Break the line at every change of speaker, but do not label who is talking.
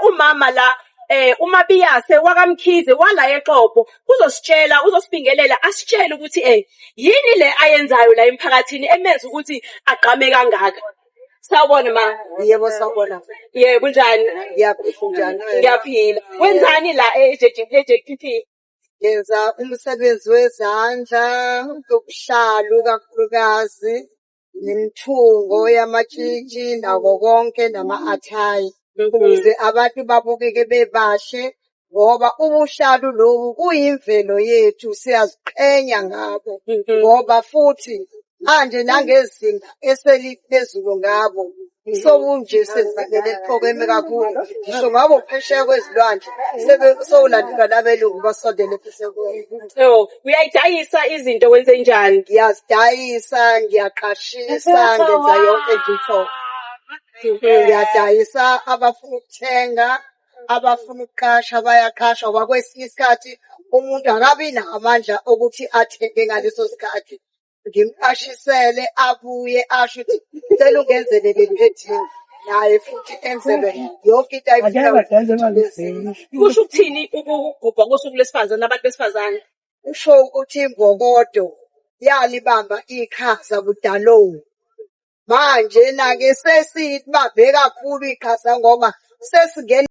Umama la uMabiyase wakaMkhize wala eXobho uzositshela, uzosibingelela asitshele ukuthi yini le ayenzayo la emphakathini emenza ukuthi agqame kangaka. Sawubona ma.
Yebo, sawubona.
Yebo, kunjani?
Ngiyaphila, unjani wena?
Ngiyaphila. Wenzani la e-JPP?
Ngenza umsebenzi wezandla, ubuhlalu kakhulukazi, nemithungo yamatshitshi nako konke nama-athayi ukuze abantu babukeke bebahle ngoba ubuhlalu lobu kuyimvelo yethu, siyaziqhenya ngabo ngoba futhi manje nangezinga eseliphezulu ngabo sobunje sezingeni eliphakeme kakhulu, ngisho ngabo phesheya kwezilwandle sewulandelwa nabelungu basondele phesheya.
Oh, uyayidayisa izinto, wenze njani?
Ngiyazidayisa, ngiyaqashisa, ngenza yonke nje inhlobo. Ngiyadayisa abafuna ukuthenga, abafuna ukuqasha bayaqasha ngoba kwesinye isikhathi umuntu akabi nawo amandla okuthi athenge ngaleso sikhathi. Ngimqashisele abuye asho ukuthi ngicela ungenzele le phethini, naye futhi enzelwe yonke into ayifunayo.
Kusho ukuthini ukugubha kosuku lwesifazane, abantu besifazane?
Kusho ukuthi imbokodo yalibamba iqhaza kudalo. Manje-na-ke sesibambe kakhulu iqhaza ngoba sesingena.